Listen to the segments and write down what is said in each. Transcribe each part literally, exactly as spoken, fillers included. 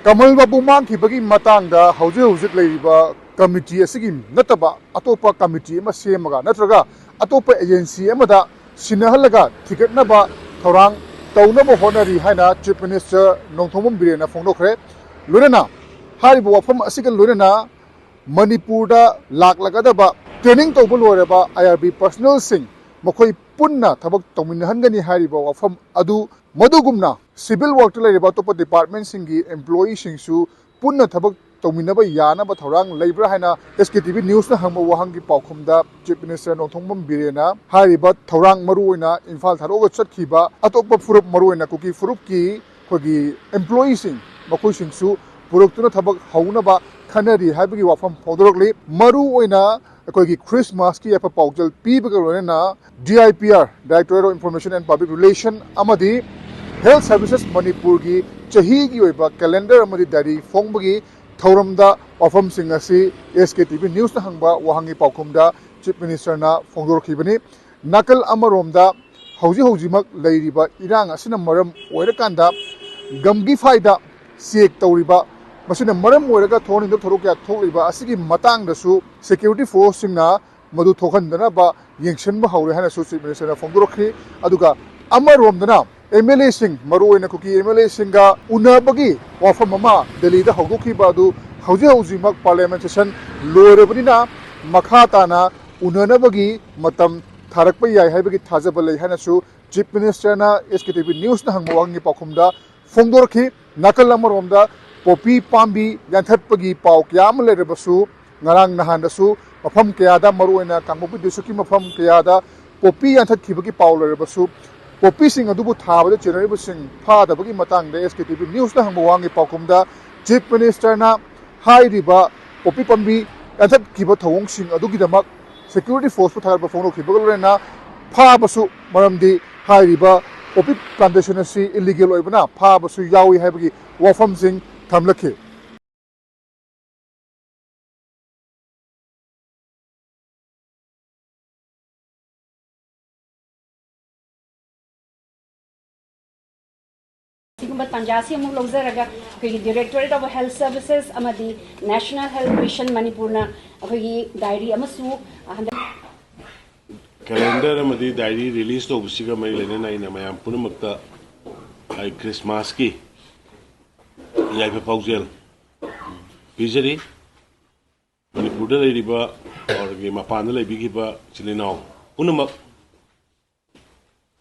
ꯀꯃꯜ ꯕꯥꯕꯨ ꯃꯥꯡꯈꯤꯕꯒꯤ ꯃꯇꯥꯡꯗ ꯍꯧꯖꯤꯛ ꯍꯧꯖꯤꯛ ꯂꯩꯔꯤꯕ ꯀꯃꯤꯇꯤ ꯑꯁꯤꯒꯤ ꯅꯠꯇꯕ ꯑꯇꯣꯞꯄ ꯀꯃꯤꯇꯤ ꯑꯃ ꯁꯦꯝꯃꯒ ꯅꯠꯇ꯭ꯔꯒ ꯑꯇꯣꯞꯄ ꯑꯦꯖꯦꯟꯁꯤ ꯑꯃꯗ ꯁꯤꯟꯅꯍꯜꯂꯒ ꯊꯤꯒꯠꯅꯕ ꯊꯧꯔꯥꯡ ꯇꯧꯅꯕ ꯍꯣꯠꯅꯔꯤ ꯍꯥꯏꯅ Chief Minister ꯅꯣꯡꯊꯣꯝꯕꯝ ꯕꯤꯔꯦꯟꯅ ꯐꯣꯡꯗꯣꯛꯈ꯭ꯔꯦ꯫ ꯂꯣꯏꯅꯅ ꯍꯥꯏꯔꯤꯕ ꯋꯥꯐꯝ ꯑꯁꯤꯒ ꯂꯣꯏꯅꯅ ꯃꯅꯤꯄꯨꯔꯗ ꯂꯥꯛꯂꯒꯗꯕ training ꯇꯧꯕ ꯂꯣꯏꯔꯕ I R B personnelꯁꯤꯡ ꯃꯈꯣꯏ ꯄꯨꯟꯅ ꯊꯕꯛ ꯇꯧꯃꯤꯟꯅꯍꯟꯒꯅꯤ ꯍꯥꯏꯔꯤꯕ ꯋꯥꯐꯝ ꯑꯗꯨ, ꯃꯗꯨꯒꯨꯝꯅ civil workꯇ ꯂꯩꯔꯤꯕ ꯑꯇꯣꯞꯄ departmentꯁꯤꯡꯒꯤ employeeꯁꯤꯡꯁꯨ ꯄꯨꯟꯅ ꯊꯕꯛ ꯇꯧꯃꯤꯟꯅꯕ ꯌꯥꯅꯕ ꯊꯧꯔꯥꯡ ꯂꯩꯕ꯭ꯔꯥ ꯍꯥꯏꯅ S K T V Newsꯅ ꯍꯪꯕ ꯋꯥꯍꯪꯒꯤ ꯄꯥꯎꯈꯨꯝꯗ Chief Minister ꯅꯣꯡꯊꯣꯝꯕꯝ ꯕꯤꯔꯦꯟꯅ ꯍꯥꯏꯔꯤꯕ ꯊꯧꯔꯥꯡ ꯃꯔꯨꯑꯣꯏꯅ ꯏꯝꯐꯥꯜ ꯊꯥꯗꯣꯛꯑꯒ ꯆꯠꯈꯤꯕ ꯑꯇꯣꯞꯄ ꯐꯨꯔꯨꯞ, ꯃꯔꯨꯑꯣꯏꯅ ꯀꯨꯀꯤ ꯐꯨꯔꯨꯞꯀꯤ ꯑꯩꯈꯣꯏꯒꯤ employeeꯁꯤꯡ, ꯃꯈꯣꯏꯁꯤꯡꯁꯨ ꯄꯨꯔꯛꯇꯨꯅ ꯊꯕꯛ ꯍꯧꯅꯕ ꯈꯟꯅꯔꯤ ꯍꯥꯏꯕꯒꯤ ꯋꯥꯐꯝ ꯐꯣꯡꯗꯣꯔꯛꯂꯤ꯫ ꯃꯔꯨꯑꯣꯏꯅ ꯑꯩꯈꯣꯏꯒꯤ Christmasꯀꯤ ꯌꯥꯏꯐ ꯄꯥꯎꯖꯦꯜ ꯄꯤꯕꯒ ꯂꯣꯏꯅꯅ D I P R, Directorate of Information and Public Relation ꯑꯃꯗꯤ Health Services ꯃꯅꯤꯄꯨꯔꯒꯤ ꯆꯍꯤꯒꯤ ꯑꯣꯏꯕ calendar ꯑꯃꯗꯤ diary ꯐꯣꯡꯕꯒꯤ ꯊꯧꯔꯝꯗ ꯋꯥꯐꯝꯁꯤꯡ ꯑꯁꯤ S K T V Newsꯅ ꯍꯪꯕ ꯋꯥꯍꯪꯒꯤ ꯄꯥꯎꯈꯨꯝꯗ Chief Ministerꯅ ꯐꯣꯡꯗꯣꯔꯛꯈꯤꯕꯅꯤ꯫ ꯅꯥꯀꯜ ꯑꯃꯔꯣꯝꯗ ꯍꯧꯖꯤꯛ ꯍꯧꯖꯤꯛꯃꯛ ꯂꯩꯔꯤꯕ ꯏꯔꯥꯡ ꯑꯁꯤꯅ ꯃꯔꯝ ꯑꯣꯏꯔꯀꯥꯟꯗ ꯒꯝꯒꯤꯐꯥꯏꯗ check ꯇꯧꯔꯤꯕ, ꯃꯁꯤꯅ ꯃꯔꯝ ꯑꯣꯏꯔꯒ ꯊꯧꯑꯣꯡ ꯍꯦꯟꯗꯣꯛ ꯊꯧꯗꯣꯛ ꯀꯌꯥ ꯊꯣꯛꯂꯤꯕ ꯑꯁꯤꯒꯤ ꯃꯇꯥꯡꯗꯁꯨ security forceꯁꯤꯡꯅ ꯃꯗꯨ ꯊꯣꯛꯍꯟꯗꯅꯕ ꯌꯦꯡꯁꯤꯟꯕ ꯍꯧꯔꯦ ꯍꯥꯏꯅꯁꯨ Chief Ministerꯅ ꯐꯣꯡꯗꯣꯔꯛꯈꯤ꯫ ꯑꯗꯨꯒ ꯑꯃꯔꯣꯝꯗꯅ M L Aꯁꯤꯡ, ꯃꯔꯨꯑꯣꯏꯅ ꯀꯨꯀꯤ M L Aꯁꯤꯡꯒ ꯎꯅꯕꯒꯤ ꯋꯥꯐꯝ ꯑꯃ ꯗꯦꯜꯂꯤꯗ ꯍꯧꯗꯣꯛꯈꯤꯕ ꯑꯗꯨ ꯍꯧꯖꯤꯛ ꯍꯧꯖꯤꯛꯃꯛ parliament session ꯂꯣꯏꯔꯕꯅꯤꯅ ꯃꯈꯥ ꯇꯥꯅ ꯎꯅꯅꯕꯒꯤ ꯃꯇꯝ ꯊꯥꯔꯛꯄ ꯌꯥꯏ ꯍꯥꯏꯕꯒꯤ ꯊꯥꯖꯕ ꯂꯩ ꯍꯥꯏꯅꯁꯨ Chief Ministerꯅ S K T V Newsꯅ ꯍꯪꯕ ꯋꯥꯍꯪꯒꯤ ꯄꯥꯎꯈꯨꯝꯗ ꯐꯣꯡꯗꯣꯔꯛꯈꯤ꯫ ꯅꯥꯀꯜ ꯑꯃꯔꯣꯝꯗ ꯄꯣꯄꯤ ꯄꯥꯝꯕꯤ ꯌꯥꯟꯊꯠꯄꯒꯤ ꯄꯥꯎ ꯀꯌꯥ ꯑꯃ ꯂꯩꯔꯕꯁꯨ, ꯉꯔꯥꯡ ꯅꯍꯥꯟꯗꯁꯨ ꯃꯐꯝ ꯀꯌꯥꯗ, ꯃꯔꯨꯑꯣꯏꯅ ꯀꯥꯡꯄꯣꯛꯄꯤ districtꯀꯤ ꯃꯐꯝ ꯀꯌꯥꯗ ꯄꯣꯄꯤ ꯌꯥꯟꯊꯠꯈꯤꯕꯒꯤ ꯄꯥꯎ ꯂꯩꯔꯕꯁꯨ, ꯄꯣꯄꯤꯁꯤꯡ ꯑꯗꯨꯕꯨ ꯊꯥꯕꯗ ꯆꯦꯟꯅꯔꯤꯕꯁꯤꯡ ꯐꯥꯗꯕꯒꯤ ꯃꯇꯥꯡꯗ S K T V Newsꯅ ꯍꯪꯕ ꯋꯥꯍꯪꯒꯤ ꯄꯥꯎꯈꯨꯝꯗ Chief Ministerꯅ ꯍꯥꯏꯔꯤꯕ ꯄꯣꯄꯤ ꯄꯥꯝꯕꯤ ꯌꯥꯟꯊꯠꯈꯤꯕ ꯊꯧꯑꯣꯡꯁꯤꯡ ꯑꯗꯨꯒꯤꯗꯃꯛ security forceꯄꯨ ꯊꯥꯒꯠꯄ ꯐꯣꯡꯗꯣꯛꯈꯤꯕꯒ ꯂꯣꯏꯅꯅ ꯐꯥꯕꯁꯨ, ꯃꯔꯝꯗꯤ ꯍꯥꯏꯔꯤꯕ ꯄꯣꯄꯤ plantation ꯑꯁꯤ illegal ꯑꯣꯏꯕꯅ ꯐꯥꯕꯁꯨ ꯌꯥꯎꯏ ꯍꯥꯏꯕꯒꯤ ꯋꯥꯐꯝꯁꯤꯡ ꯊꯝꯂꯛꯈꯤ꯫ ꯁꯤꯒꯨꯝꯕ ꯇꯥꯟꯖꯥꯁꯤ ꯑꯃꯨꯛ ꯂꯧꯖꯔꯒ ꯑꯩꯈꯣꯏꯒꯤ Directorate of Health Services ꯑꯃꯗꯤ National Health Mission ꯃꯅꯤꯄꯨꯔꯅ ꯑꯩꯈꯣꯏꯒꯤ ꯗꯥꯏꯔꯤ ꯑꯃꯁꯨ ꯍꯟꯗꯛ Calendar ꯑꯃꯗꯤ diary release ꯇꯧꯕꯁꯤꯒ ꯃꯔꯤ ꯂꯩꯅꯅ ꯑꯩꯅ ꯃꯌꯥꯝ ꯄꯨꯝꯅꯃꯛꯇ ꯑꯩ Christmasꯀꯤ ꯌꯥꯏꯐ ꯄꯥꯎꯖꯦꯜ ꯄꯤꯖꯔꯤ꯫ ꯃꯅꯤꯄꯨꯔꯗ ꯂꯩꯔꯤꯕ ꯑꯗꯒꯤ ꯃꯄꯥꯟꯗ ꯂꯩꯕꯤꯈꯤꯕ ꯏꯆꯤꯜ ꯏꯅꯥꯎ ꯄꯨꯝꯅꯃꯛ,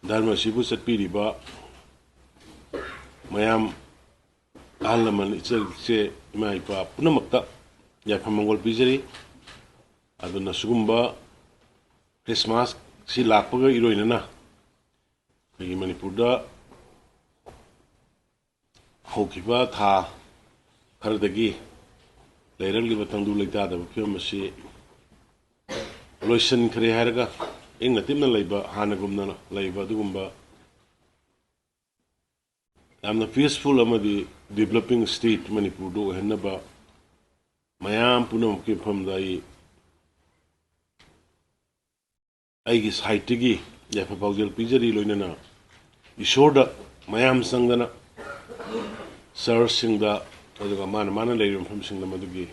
ꯙꯔꯃꯁꯤꯕꯨ ꯆꯠꯄꯤꯔꯤꯕ ꯃꯌꯥꯝ, ꯑꯍꯜ ꯂꯃꯟ, ꯏꯆꯜ ꯏꯆꯦ, ꯏꯃꯥ ꯏꯄꯥ ꯄꯨꯝꯅꯃꯛꯇ ꯌꯥꯏꯐ ꯃꯪꯒꯣꯜ ꯄꯤꯖꯔꯤ꯫ ꯑꯗꯨꯅ ꯁꯤꯒꯨꯝꯕ Christmasꯁꯤ ꯂꯥꯛꯄꯒ ꯏꯔꯣꯏꯅꯅ ꯑꯩꯈꯣꯏꯒꯤ ꯃꯅꯤꯄꯨꯔꯗ ꯍꯧꯈꯤꯕ ꯊꯥ ꯈꯔꯗꯒꯤ ꯂꯩꯔꯛꯂꯤꯕ ꯇꯪꯗꯨ ꯂꯩꯇꯥꯗꯕ ꯐꯤꯕꯝ ꯑꯁꯤ ꯂꯣꯏꯁꯤꯟꯈ꯭ꯔꯦ ꯍꯥꯏꯔꯒ ꯏꯪꯅ ꯇꯤꯞꯅ ꯂꯩꯕ, ꯍꯥꯟꯅꯒꯨꯝꯅ ꯂꯩꯕ ꯑꯗꯨꯒꯨꯝꯕ ꯌꯥꯝꯅ peaceful ꯑꯃꯗꯤ developing state ꯃꯅꯤꯄꯨꯔꯗꯨ ꯑꯣꯏꯍꯟꯅꯕ ꯃꯌꯥꯝ ꯄꯨꯝꯅꯃꯛꯀꯤ ꯃꯐꯝꯗ ꯑꯩ ꯑꯩꯒꯤ sideꯇꯒꯤ ꯌꯥꯏꯐ ꯄꯥꯎꯖꯦꯜ ꯄꯤꯖꯔꯤ꯫ ꯂꯣꯏꯅꯅ ꯏꯁꯣꯔꯗ ꯃꯌꯥꯝ ꯆꯪꯗꯅ churchꯁꯤꯡꯗ, ꯑꯗꯨꯒ ꯃꯥꯅ ꯃꯥꯅ ꯂꯩꯔꯤꯕ ꯃꯐꯝꯁꯤꯡꯗ ꯃꯗꯨꯒꯤ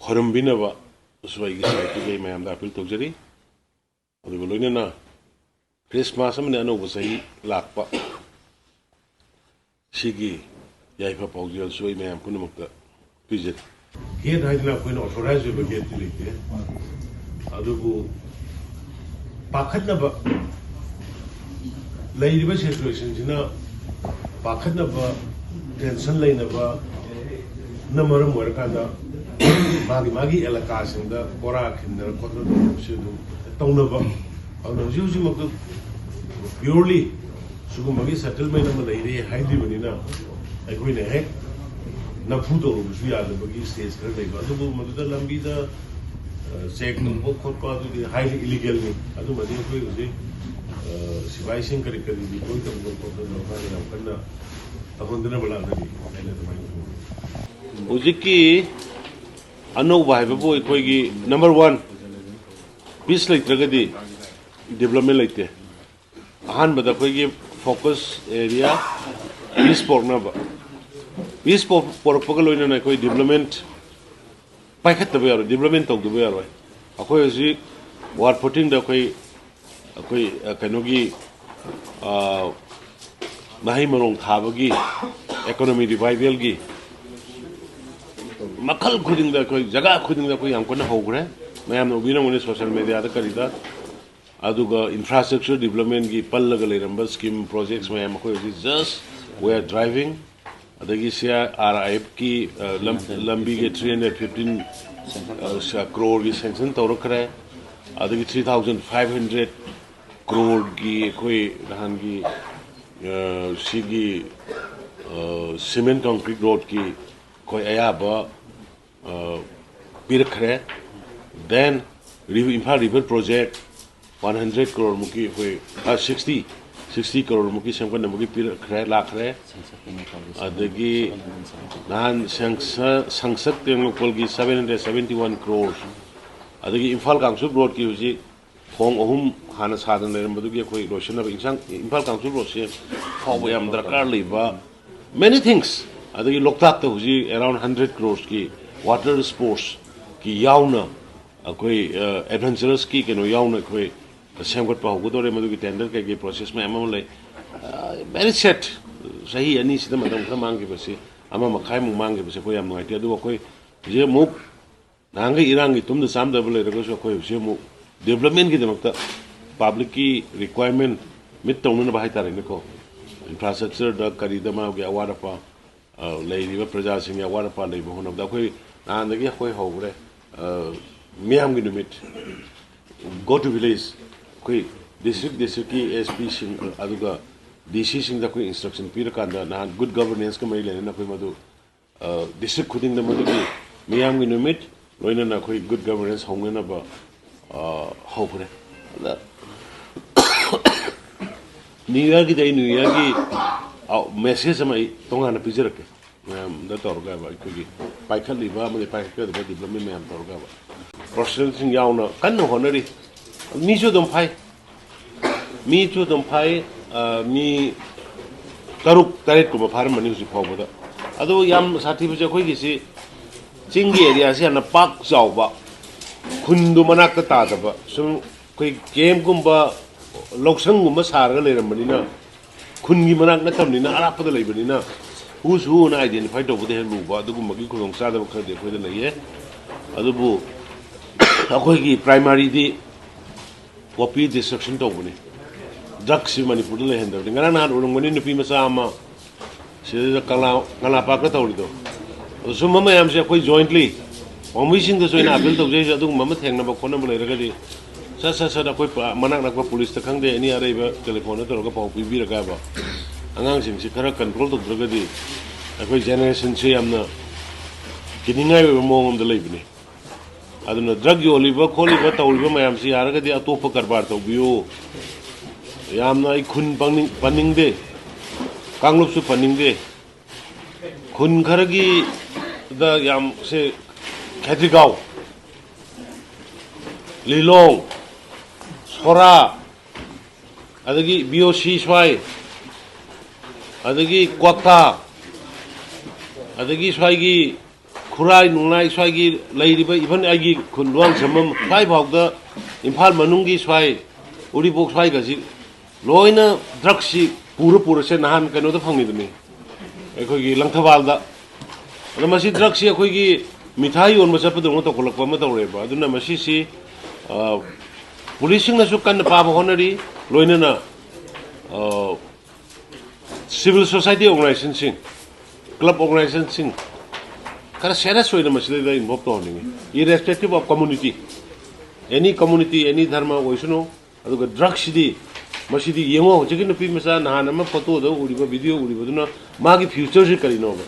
ꯈꯣꯏꯔꯝꯕꯤꯅꯕꯁꯨ ꯑꯩꯒꯤ sideꯇꯒꯤ ꯑꯩ ꯃꯌꯥꯝꯗ appeal ꯇꯧꯖꯔꯤ꯫ ꯑꯗꯨꯒ ꯂꯣꯏꯅꯅ Christmas ꯑꯃꯗꯤ ꯑꯅꯧꯕ ꯆꯍꯤ ꯂꯥꯛꯄ ꯁꯤꯒꯤ ꯌꯥꯏꯐ ꯄꯥꯎꯖꯦꯜꯁꯨ ꯑꯩ ꯃꯌꯥꯝ ꯄꯨꯝꯅꯃꯛꯇ ꯄꯤꯖꯔꯤ꯫ Gate ꯍꯥꯏꯗꯅ ꯑꯩꯈꯣꯏꯅ authorize ꯑꯣꯏꯕ gateꯇꯤ ꯂꯩꯇꯦ꯫ ꯑꯗꯨꯕꯨ ꯄꯥꯈꯠꯅꯕ, ꯂꯩꯔꯤꯕ situationꯁꯤꯅ ꯄꯥꯈꯠꯅꯕ, tension ꯂꯩꯅꯕꯅ ꯃꯔꯝ ꯑꯣꯏꯔꯀꯥꯟꯗ ꯃꯥꯒꯤ ꯃꯥꯒꯤ ꯑꯦꯂꯥꯀꯥꯁꯤꯡꯗ ꯕꯣꯔꯥ ꯈꯤꯟꯗꯅ ꯈꯣꯠꯇꯅ ꯇꯧꯕꯁꯤ ꯑꯗꯨꯝ ꯇꯧꯅꯕ꯫ ꯑꯗꯨꯅ ꯍꯧꯖꯤꯛ ꯍꯧꯖꯤꯛꯃꯛꯇ purely ꯁꯤꯒꯨꯝꯕꯒꯤ settlement ꯑꯃ ꯂꯩꯔꯦ ꯍꯥꯏꯗ꯭ꯔꯤꯕꯅꯤꯅ ꯑꯩꯈꯣꯏꯅ ꯍꯦꯛ ꯅꯝꯐꯨ ꯇꯧꯔꯨꯕꯁꯨ ꯌꯥꯗꯕꯒꯤ stage ꯈꯔ ꯂꯩꯕ꯫ ꯑꯗꯨꯕꯨ ꯃꯗꯨꯗ ꯂꯝꯕꯤꯗ check ꯇꯧꯕ ꯈꯣꯠꯄ ꯑꯗꯨꯗꯤ highly illegalꯅꯤ꯫ ꯑꯗꯨꯃꯗꯤ ꯑꯩꯈꯣꯏ ꯍꯧꯖꯤꯛ ꯁꯤꯐꯥꯏꯁꯤꯡ ꯀꯔꯤ ꯀꯔꯤ deploy ꯇꯧꯕ ꯈꯣꯠꯄ ꯇꯧꯔꯀꯥꯟꯗ ꯌꯥꯝ ꯀꯟꯅ ꯇꯧꯍꯟꯗꯅꯕ ꯂꯥꯛꯀꯅꯤ ꯍꯥꯏꯅ ꯑꯗꯨꯃꯥꯏꯅ ꯈꯜꯂꯤ꯫ ꯍꯧꯖꯤꯛꯀꯤ ꯑꯅꯧꯕ ꯍꯥꯏꯕꯕꯨ ꯑꯩꯈꯣꯏꯒꯤ number one, peace ꯂꯩꯇ꯭ꯔꯒꯗꯤ development ꯂꯩꯇꯦ꯫ ꯑꯍꯥꯟꯕꯗ ꯑꯩꯈꯣꯏꯒꯤ Focus area peace ꯄꯣꯔꯛꯅꯕ꯫ Peace ꯄꯣ-, ꯄꯣꯔꯛꯄꯒ ꯂꯣꯏꯅꯅ ꯑꯩꯈꯣꯏ development ꯄꯥꯏꯈꯠꯇꯕ ꯌꯥꯔꯣꯏ, development ꯇꯧꯗꯕ ꯌꯥꯔꯣꯏ꯫ ꯑꯩꯈꯣꯏ ꯍꯧꯖꯤꯛ ꯋꯥꯔ ꯐꯣꯔꯇꯤꯟꯗ ꯑꯩꯈꯣꯏ, ꯑꯩꯈꯣꯏ, ꯑ, ꯀꯩꯅꯣꯒꯤ, ꯑ, ꯃꯍꯩ ꯃꯔꯣꯡ ꯊꯥꯕꯒꯤ, economy revivalꯒꯤ ꯃꯈꯜ ꯈꯨꯗꯤꯡꯗ, ꯑꯩꯈꯣꯏ ꯖꯒꯥ ꯈꯨꯗꯤꯡꯗ ꯑꯩꯈꯣꯏ ꯌꯥꯝ ꯀꯟꯅ ꯍꯧꯈ꯭ꯔꯦ꯫ ꯃꯌꯥꯝꯅ ꯎꯕꯤꯔꯝꯒꯅꯤ social mediaꯗ ꯀꯔꯤꯗ꯫ ꯑꯗꯨꯒ infrastructure developmentꯒꯤ ꯄꯜꯂꯒ ꯂꯩꯔꯝꯕ scheme projects ꯃꯌꯥꯝ ꯑꯩꯈꯣꯏ ꯍꯧꯖꯤꯛ just we are driving꯫ ꯑꯗꯒꯤ C R I Fꯀꯤ, ꯑ, ꯂꯝ-, ꯂꯝꯕꯤꯒꯤ three hundred fifteen, ꯑ, ꯁ-, crore ꯒꯤ sanction ꯇꯧꯔꯛꯈ꯭ꯔꯦ꯫ ꯑꯗꯒꯤ three thousand five hundred crore ꯒꯤ ꯑꯩꯈꯣꯏ ꯅꯍꯥꯟꯒꯤ, ꯑ, ꯁꯤꯒꯤ, ꯑ, cement concrete roadꯀꯤ ꯑꯩꯈꯣꯏ ꯑꯌꯥꯕ, ꯑ, ꯄꯤꯔꯛꯈ꯭ꯔꯦ꯫ Then ꯔꯤ-, Imphal river project one hundred crore ꯃꯨꯛꯀꯤ ꯑꯩꯈꯣꯏ, ꯑ, sixty, sixty crore ꯃꯨꯛꯀꯤ ꯁꯦꯝꯒꯠꯅꯕꯒꯤ ꯄꯤꯔꯛꯈ꯭ꯔꯦ, ꯂꯥꯛꯈ꯭ꯔꯦ꯫ ꯑꯗꯒꯤ ꯅꯍꯥꯟ ꯁꯪꯁ-, ꯁꯪꯁꯗ ꯇꯦꯡꯅꯧꯄꯜꯒꯤ seven hundred seventy one crore, ꯑꯗꯒꯤ ꯏꯝꯐꯥꯜ ꯀꯥꯡꯆꯨꯞ roadꯀꯤ ꯍꯧꯖꯤꯛ ꯊꯣꯡ ꯑꯍꯨꯝ ꯍꯥꯟꯅ ꯁꯥꯗꯅ ꯂꯩꯔꯝꯕꯗꯨꯒꯤ ꯑꯩꯈꯣꯏ ꯂꯣꯏꯁꯤꯟꯅꯕ ꯏꯟꯁꯥꯡ, ꯏꯝꯐꯥꯜ ꯀꯥꯡꯆꯨꯞ roadꯁꯦ ꯐꯥꯎꯕ ꯌꯥꯝ ꯗꯔꯀꯥꯔ ꯂꯩꯕ many things꯫ ꯑꯗꯒꯤ ꯂꯣꯛꯇꯥꯛꯇ ꯍꯧꯖꯤꯛ around hundred croresꯀꯤ water sportsꯀꯤ ꯌꯥꯎꯅ ꯑꯩꯈꯣꯏ, ꯑ, adventurousꯀꯤ ꯀꯩꯅꯣ ꯌꯥꯎꯅ ꯑꯩꯈꯣꯏ ꯁꯦꯝꯒꯠꯄ ꯍꯧꯒꯗꯧꯔꯦ꯫ ꯃꯗꯨꯒꯤ tender ꯀꯩꯀꯩ process ꯃꯌꯥꯝ ꯑꯃ ꯂꯩ꯫ ꯑ, very sad꯫ ꯆꯍꯤ ꯑꯅꯤꯁꯤꯗ ꯃꯇꯝ ꯈꯔ ꯃꯥꯡꯈꯤꯕꯁꯤ, ꯑꯃ ꯃꯈꯥꯏꯃꯨꯛ ꯃꯥꯡꯈꯤꯕꯁꯤ ꯑꯩꯈꯣꯏ ꯌꯥꯝ ꯅꯨꯡꯉꯥꯏꯇꯦ꯫ ꯑꯗꯨꯕꯨ ꯑꯩꯈꯣꯏ ꯍꯧꯖꯤꯛ ꯑꯃꯨꯛ ꯅꯍꯥꯟꯈꯩ ꯏꯔꯥꯡꯒꯤ ꯇꯨꯝꯗ ꯆꯥꯝꯗꯕ ꯂꯩꯔꯒꯁꯨ ꯑꯩꯈꯣꯏ ꯍꯧꯖꯤꯛ ꯑꯃꯨꯛ developmentꯀꯤꯗꯃꯛꯇ publicꯀꯤ requirement meet ꯇꯧꯅꯅꯕ ꯍꯥꯏꯇꯥꯔꯦꯅꯦꯀꯣ, infrastructureꯗ ꯀꯔꯤꯗ ꯃꯥꯒꯤ ꯑꯋꯥꯠ ꯑꯄꯥ, ꯑ, ꯂꯩꯔꯤꯕ ꯄ꯭ꯔꯖꯥꯁꯤꯡꯒꯤ ꯑꯋꯥꯠ ꯑꯄꯥ ꯂꯩꯕ ꯍꯣꯠꯅꯕꯗ ꯑꯩꯈꯣꯏ ꯅꯍꯥꯟꯗꯒꯤ ꯑꯩꯈꯣꯏ ꯍꯧꯈ꯭ꯔꯦ, ꯑ, ꯃꯤꯌꯥꯝꯒꯤ ꯅꯨꯃꯤꯠ, go to village꯫ ꯑꯩꯈꯣꯏ district districtꯀꯤ S Pꯁꯤꯡ, ꯑ, ꯑꯗꯨꯒ D Cꯁꯤꯡꯗ ꯑꯩꯈꯣꯏ instruction ꯄꯤꯔꯀꯥꯟꯗ ꯅꯍꯥꯟ good governanceꯀ ꯃꯔꯤ ꯂꯩꯅꯅ ꯑꯩꯈꯣꯏ ꯃꯗꯨ ꯑ, district ꯈꯨꯗꯤꯡꯗ ꯃꯗꯨꯒꯤ ꯃꯤꯌꯥꯝꯒꯤ ꯅꯨꯃꯤꯠ ꯂꯣꯏꯅꯅ ꯑꯩꯈꯣꯏ good governance ꯍꯧꯅꯅꯕ, ꯑ, ꯍꯧꯈ꯭ꯔꯦ꯫ ꯑꯗ New Yearꯒꯤꯗꯤ ꯑꯩ New Yearꯒꯤ, ꯑ, message ꯑꯃ ꯑꯩ ꯇꯣꯉꯥꯟꯅ ꯄꯤꯖꯔꯛꯀꯦ꯫ ꯃꯌꯥꯝꯗ ꯇꯧꯔꯒ ꯑꯩꯈꯣꯏꯒꯤ ꯄꯥꯏꯈꯠꯂꯤꯕ ꯑꯃꯗꯤ ꯄꯥꯏꯈꯠꯀꯗꯕ development ꯃꯌꯥꯝ ꯇꯧꯔꯒ professionalꯁꯤꯡ ꯌꯥꯎꯅ ꯀꯟꯅ ꯍꯣꯠꯅꯔꯤ꯫ ꯃꯤꯁꯨ ꯑꯗꯨꯝ ꯐꯥꯏ, ꯃꯤꯁꯨ ꯑꯗꯨꯝ ꯐꯥꯏ꯫ ꯑ, ꯃꯤ ꯇꯔꯨꯛ ꯇꯔꯦꯠꯀꯨꯝꯕ ꯐꯥꯔꯝꯃꯅꯤ ꯍꯧꯖꯤꯛ ꯐꯥꯎꯕꯗ꯫ ꯑꯗꯨ ꯌꯥꯝ ꯁꯥꯊꯤꯕꯁꯦ ꯑꯩꯈꯣꯏꯒꯤꯁꯤ ꯆꯤꯡꯒꯤ ꯑꯦꯔꯤꯌꯥꯁꯤ ꯌꯥꯝꯅ ꯄꯥꯛ ꯆꯥꯎꯕ, ꯈꯨꯟꯗꯨ ꯃꯅꯥꯛꯇ ꯇꯥꯗꯕ, ꯁꯨꯝ ꯑꯩꯈꯣꯏ ꯀꯦꯝꯞꯀꯨꯝꯕ ꯂꯧꯁꯪꯒꯨꯝꯕ ꯁꯥꯔꯒ ꯂꯩꯔꯝꯕꯅꯤꯅ, ꯈꯨꯟꯒꯤ ꯃꯅꯥꯛ ꯅꯠꯇꯕꯅꯤꯅ ꯑꯔꯥꯞꯄꯗ ꯂꯩꯕꯅꯤꯅ who's who ꯅ identify ꯇꯧꯕꯗ ꯍꯦꯛ ꯂꯨꯕ ꯑꯗꯨꯒꯨꯝꯕꯒꯤ ꯈꯨꯗꯣꯡꯆꯥꯗꯕ ꯈꯔꯗꯤ ꯑꯩꯈꯣꯏꯗ ꯂꯩꯌꯦ꯫ ꯑꯗꯨꯕꯨ ꯑꯩꯈꯣꯏꯒꯤ primaryꯗꯤ poppy destruction ꯇꯧꯕꯅꯤ꯫ Drugsꯁꯤ ꯃꯅꯤꯄꯨꯔꯗ ꯂꯩꯍꯟꯗꯕꯅꯤ꯫ ꯉꯔꯥꯡ ꯅꯍꯥꯟ ꯎꯔꯝꯒꯅꯤ ꯅꯨꯄꯤ ꯃꯆꯥ ꯑꯃ ꯁꯤꯗꯩꯗ ꯀꯪꯂꯥ, ꯀꯪꯂꯥ ꯄꯥꯔꯛꯇ ꯇꯧꯔꯤꯗꯣ꯫ ꯑꯗꯣ ꯁꯨꯝꯕ ꯃꯌꯥꯝꯁꯦ ꯑꯩꯈꯣꯏ jointly ꯄꯥꯎꯃꯤꯁꯤꯡꯗꯁꯨ ꯑꯩꯅ appeal ꯇꯧꯖꯩꯁꯦ, ꯑꯗꯨꯒꯨꯝꯕ ꯑꯃ ꯊꯦꯡꯅꯕ ꯈꯣꯠꯅꯕ ꯂꯩꯔꯒꯗꯤ ꯁꯠ ꯁꯠ ꯁꯠ ꯑꯩꯈꯣꯏ ꯄ-, ꯃꯅꯥꯛ ꯅꯛꯄ ꯄꯨꯂꯤꯁꯇ ꯈꯪꯗꯦ, ꯑꯦꯅꯤ ꯑꯔꯩꯕ ꯇꯦꯂꯤꯐꯣꯟꯗ ꯇꯧꯔꯒ ꯄꯥꯎ ꯄꯤꯕꯤꯔꯒꯕ ꯑꯉꯥꯡꯁꯤꯡꯁꯤ ꯈꯔ ꯀꯟꯇ꯭ꯔꯣꯜ ꯇꯧꯗ꯭ꯔꯒꯗꯤ ꯑꯩꯈꯣꯏ ꯖꯦꯅꯦꯔꯦꯁꯟꯁꯦ ꯌꯥꯝꯅ ꯀꯤꯅꯤꯡꯉꯥꯏ ꯑꯣꯏꯕ ꯃꯑꯣꯡ ꯑꯃꯗ ꯂꯩꯕꯅꯤ꯫ ꯑꯗꯨꯅ ꯗ꯭ꯔꯒ ꯌꯣꯜꯂꯤꯕ ꯈꯣꯠꯂꯤꯕ ꯇꯧꯔꯤꯕ ꯃꯌꯥꯝꯁꯤ ꯌꯥꯔꯒꯗꯤ ꯑꯇꯣꯞꯄ ꯀꯔꯕꯥꯔ ꯇꯧꯕꯤꯌꯨ꯫ ꯌꯥꯝꯅ ꯑꯩ ꯈꯨꯟ ꯄꯪꯅꯤꯡ-, ꯄꯟꯅꯤꯡꯗꯦ, ꯀꯥꯡꯂꯨꯞꯁꯨ ꯄꯟꯅꯤꯡꯗꯦ꯫ ꯈꯨꯟ ꯈꯔꯒꯤꯗ ꯌꯥꯝ ꯁꯦ, ꯈꯦꯇ꯭ꯔꯤꯒꯥꯎ, ꯂꯤꯂꯣꯡ, ꯁꯣꯔꯥ, ꯑꯗꯒꯤ ꯕꯤ ꯑꯣ ꯁꯤ ꯁ꯭ꯋꯥꯏ, ꯑꯗꯒꯤ ꯀ꯭ꯋꯥꯛꯇꯥ, ꯑꯗꯒꯤ ꯁ꯭ꯋꯥꯏꯒꯤ ꯈꯨꯔꯥꯏ ꯅꯨꯡꯂꯥꯏ ꯁ꯭ꯋꯥꯏꯒꯤ ꯂꯩꯔꯤꯕ, even ꯑꯩꯒꯤ ꯈꯨꯟ ꯂꯨꯋꯥꯡꯁꯝꯕꯝ ꯁ꯭ꯋꯥꯏ ꯐꯥꯎꯗ, ꯏꯝꯐꯥꯜ ꯃꯅꯨꯡꯒꯤ ꯁ꯭ꯋꯥꯏ ꯎꯔꯤꯄꯣꯛ ꯁ꯭ꯋꯥꯏꯒꯁꯤ ꯂꯣꯏꯅ ꯗ꯭ꯔꯒꯁꯤ ꯄꯨꯔ ꯄꯨꯔꯁꯦ꯫ ꯅꯍꯥꯟ ꯀꯩꯅꯣꯗ ꯐꯪꯉꯤꯗꯨꯅꯤ, ꯑꯩꯈꯣꯏꯒꯤ ꯂꯪꯊꯕꯥꯜꯗ꯫ ꯑꯗꯣ ꯃꯁꯤ ꯗ꯭ꯔꯒꯁꯤ ꯑꯩꯈꯣꯏꯒꯤ ꯃꯤꯊꯥꯏ ꯌꯣꯟꯕ ꯆꯠꯄꯗꯧꯅ ꯇꯧꯈꯠꯂꯛꯄ ꯑꯃ ꯇꯧꯔꯦꯕ꯫ ꯑꯗꯨꯅ ꯃꯁꯤꯁꯤ, ꯑ, ꯄꯨꯂꯤꯁꯁꯤꯡꯅꯁꯨ ꯀꯟꯅ ꯐꯥꯕ ꯍꯣꯠꯅꯔꯤ, ꯂꯣꯏꯅꯅ, ꯑ, civil society organizationꯁꯤꯡ, club organizationꯁꯤꯡ ꯈꯔ serious ꯑꯣꯏꯅ ꯃꯁꯤꯗꯩꯗ involve ꯇꯧꯍꯟꯅꯤꯡꯉꯤ, irrespective of community, any community, any ꯙꯔꯃ ꯑꯣꯏꯁꯅꯨ꯫ ꯑꯗꯨꯒ ꯗ꯭ꯔꯒꯁꯤꯗꯤ, ꯃꯁꯤꯗꯤ ꯌꯦꯡꯉꯣ, ꯍꯧꯖꯤꯛꯀꯤ ꯅꯨꯄꯤ ꯃꯆꯥ ꯅꯍꯥꯟ ꯑꯃ ꯐꯣꯇꯣꯗ ꯎꯔꯤꯕ, ꯚꯤꯗꯤꯑꯣ ꯎꯔꯤꯕꯗꯨꯅ ꯃꯥꯒꯤ ꯐ꯭ꯌꯨꯆꯔꯁꯤ ꯀꯔꯤꯅꯣꯕ?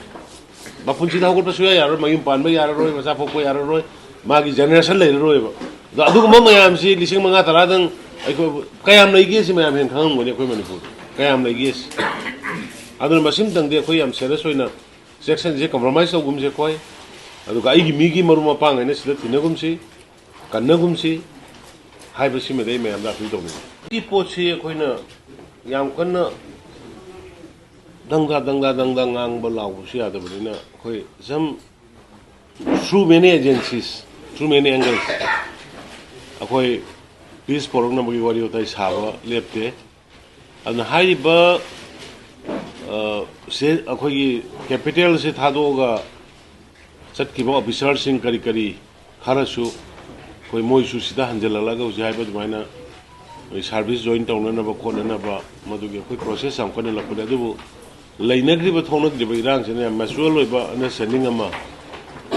ꯃꯄꯨꯟꯁꯤꯗ ꯍꯧꯒꯠꯄ ꯁꯨꯡꯌꯥ ꯌꯥꯔꯣꯏ, ꯃꯌꯨꯝ ꯄꯥꯟꯕ ꯌꯥꯔꯔꯣꯏ, ꯃꯆꯥ ꯄꯣꯛꯄ ꯌꯥꯔꯔꯣꯏ, ꯃꯥꯒꯤ ꯖꯦꯅꯦꯔꯦꯁꯟ ꯂꯩꯔꯔꯣꯏꯕ꯫ ꯑꯗꯣ ꯑꯗꯨꯒꯨꯝꯕ ꯃꯌꯥꯝꯁꯤ ꯂꯤꯁꯤꯡ ꯃꯉꯥ ꯇꯔꯥꯗꯪ ꯑꯩꯈꯣꯏ ꯀꯌꯥꯝ ꯂꯩꯒꯦ ꯁꯤ ꯃꯌꯥꯝ ꯍꯦꯟꯅ ꯈꯪꯉꯝꯒꯅꯤ ꯑꯩꯈꯣꯏ ꯃꯅꯤꯄꯨꯔꯗ ꯀꯌꯥꯝ ꯂꯩꯒꯦ ꯁꯤ꯫ ꯑꯗꯨꯅ ꯃꯁꯤꯃꯇꯪꯗꯤ ꯑꯩꯈꯣꯏ ꯌꯥꯝ ꯁꯦꯔꯤꯌꯁ ꯑꯣꯏꯅ ꯆꯦꯛꯁꯟꯁꯦ, ꯀꯝꯄ꯭ꯔꯣꯃꯥꯏꯁ ꯇꯧꯒꯨꯝꯁꯦ ꯑꯩꯈꯣꯏ꯫ ꯑꯗꯨꯒ ꯑꯩꯒꯤ ꯃꯤꯒꯤ ꯃꯔꯨꯞ ꯃꯄꯥꯡ ꯍꯥꯏꯅ ꯁꯤꯗ ꯇꯤꯟꯅꯒꯨꯝꯁꯤ, ꯀꯟꯅꯒꯨꯝꯁꯤ ꯍꯥꯏꯕꯁꯤꯃꯗꯤ ꯑꯩ ꯃꯌꯥꯝꯗ ꯑꯄꯤꯜ ꯇꯧꯅꯤꯡꯉꯤ꯫ ꯁꯤ ꯄꯣꯠꯁꯤ ꯑꯩꯈꯣꯏꯅ ꯌꯥꯝ ꯀꯟꯅ ꯗꯪꯗꯥ ꯗꯪꯗꯥ ꯗꯪꯗꯥ ꯉꯥꯡꯕ ꯂꯥꯎꯕꯁꯨ ꯌꯥꯗꯕꯅꯤꯅ, ꯑꯩꯈꯣꯏ some through many agencies, through many angles, ꯑꯩꯈꯣꯏ ꯄꯤꯁ ꯄꯣꯔꯛꯅꯕꯒꯤ ꯋꯥꯔꯤ ꯋꯥꯇꯥꯏ ꯁꯥꯕ ꯂꯦꯞꯇꯦ꯫ ꯑꯗꯨꯅ ꯍꯥꯏꯔꯤꯕ, ꯑ, ꯁꯦ, ꯑꯩꯈꯣꯏꯒꯤ ꯀꯦꯄꯤꯇꯦꯜꯁꯦ ꯊꯥꯗꯣꯛꯑꯒ ꯆꯠꯈꯤꯕ ꯑꯣꯐꯤꯁꯥꯔꯁꯤꯡ ꯀꯔꯤ ꯀꯔꯤ ꯈꯔꯁꯨ ꯑꯩꯈꯣꯏ ꯃꯣꯏꯁꯨ ꯁꯤꯗ ꯍꯟꯖꯤꯜꯍꯜꯂꯒ ꯍꯧꯖꯤꯛ ꯍꯥꯏꯕ ꯑꯗꯨꯃꯥꯏꯅ ꯑꯩꯈꯣꯏ ꯁꯥꯔꯚꯤꯁ ꯖꯣꯏꯟ ꯇꯧꯅꯅꯕ ꯈꯣꯠꯅꯅꯕ, ꯃꯗꯨꯒꯤ ꯑꯩꯈꯣꯏ ꯄ꯭ꯔꯣꯁꯦꯁ ꯌꯥꯝ ꯀꯟꯅ ꯂꯥꯛꯄꯅꯦ꯫ ꯑꯗꯨꯕꯨ ꯂꯩꯅꯈ꯭ꯔꯤꯕ ꯊꯣꯛꯅꯈ꯭ꯔꯤꯕ ꯏꯔꯥꯡꯁꯤꯅ ꯌꯥꯝ ꯃꯦꯆꯨꯔꯦꯜ ꯑꯣꯏꯕ ꯑꯟꯗꯔꯁ꯭ꯇꯦꯟꯗꯤꯡ ꯑꯃ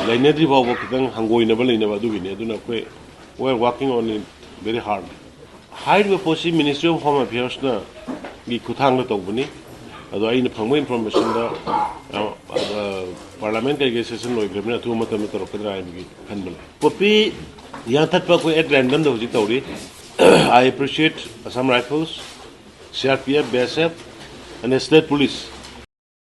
ꯂꯩꯅꯗ꯭ꯔꯤ ꯐꯥꯎꯕ ꯈꯤꯇꯪ ꯍꯪꯒꯣꯏꯅꯕ ꯂꯩꯅꯕ ꯑꯗꯨꯒꯤꯅꯤ꯫ ꯑꯗꯨꯅ ꯑꯩꯈꯣꯏ we are working on it very hard꯫ ꯍꯥꯏꯔꯤꯕ ꯄꯣꯠꯁꯤ Ministry of Home Affairsꯅ ꯒꯤ ꯈꯨꯠꯊꯥꯡꯗ ꯇꯧꯕꯅꯤ꯫ ꯑꯗꯣ ꯑꯩꯅ ꯐꯪꯕ ꯏꯟꯐꯣꯔꯃꯦꯁꯟꯗ, ꯑ, ꯑ, ꯄꯥꯔꯂꯤꯌꯥꯃꯦꯟ ꯀꯩꯀꯩ ꯁꯦꯁꯟ ꯂꯣꯏꯈ꯭ꯔꯕꯅꯤꯅ ꯑꯊꯨꯕ ꯃꯇꯝꯗ ꯇꯧꯔꯛꯀꯗ꯭ꯔꯥ ꯍꯥꯏꯕꯒꯤ ꯈꯟꯕ ꯂꯩ꯫ ꯀꯣꯄꯤ ꯌꯥꯟꯊꯠꯄ ꯑꯩꯈꯣꯏ at randomꯗ ꯍꯧꯖꯤꯛ ꯇꯧꯔꯤ꯫ I appreciate Assam Rifles, C R P F, B S F, and State Police꯫